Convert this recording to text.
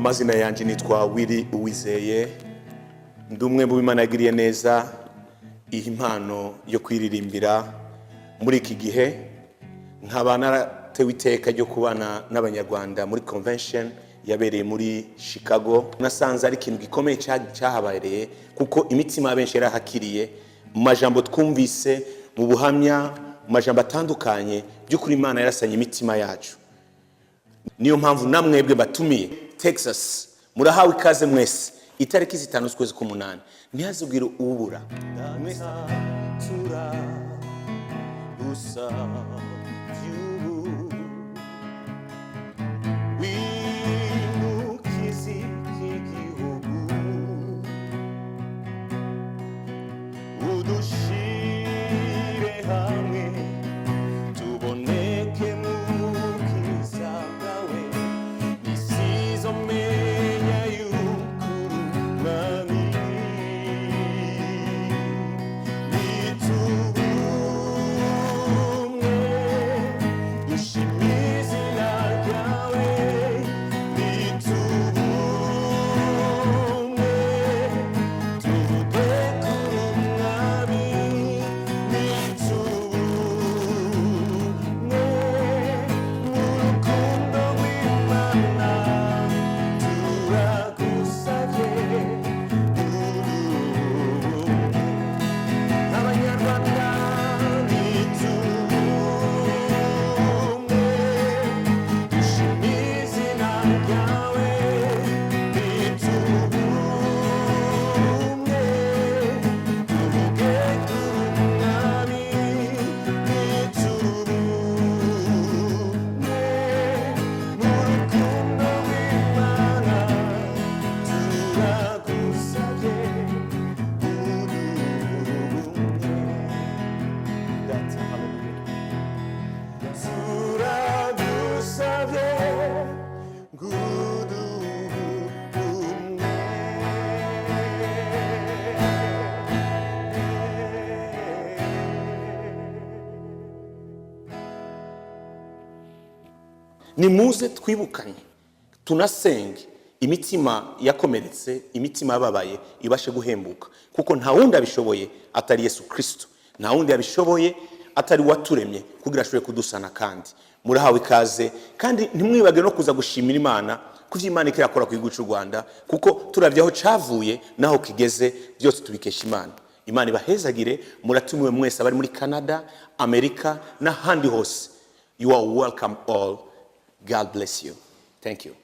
Amazina yanjye nitwa Willy Uwizeye, ndi umwe mu b'Imana yagiriye neza iyi mpano yo kwiririmbira muri iki gihe, nkaba naratewe iteka ryo kubana n'Abanyarwanda muri convention yabereye muri Chicago. Nasanze ari ikintu gikomeye cyahabereye, kuko imitima ya benshi yarahakiriye mu majambo twumvise, mu buhamya, mu majambo atandukanye. By'ukuri Imana yarasanye imitima yacu. Niyo mpamvu namwebwe batumiye Texas, murahawe ikaze mwese itariki 5 z'ukwezi k'umunani. Ntihazugire ubura. Mwese Turagusavye ubu, wimukize iki gihugu, udushire hamwe, tuboneke mu bwiza bwawe, isi izomenya yuko uri Umwami. Nitubumwe, dushime izina ryawe. Nitubumwe, tuvuge ko uri Umwami. Nitubumwe mu rukundo rw'Imana, turagusabye ubumwe. Abanyarwanda, nitubumwe, dushime izina ryawe. Nitubumwe, tuvuge ko uri Umwami. Nitubumwe mu rukundo rw'Imana, turagusabye ubumwe. Data, haleluya, turagusabye nguduhe ubumwe. Nimuze twibukanye, tunasenge, imitima yakomeretse, imitima yababaye ibashe guhembuka, kuko nta wundi abishoboye atari Yesu Kirisito, nta wundi yabishoboye atari waturemye kugira ashobore kudusana. Kandi murahawe ikaze, kandi ntimwibage no kuza gushimira Imana ku byo Imana ikirakora ku gihugu cy'u Rwanda, kuko turabye aho cyavuye n'aho kigeze, byose tubikesha Imana. Imana ibahezagire. Muratumiwe mwese abari muri Canada, Amerika n'ahandi hose. You are welcome all. God bless you. Thank you.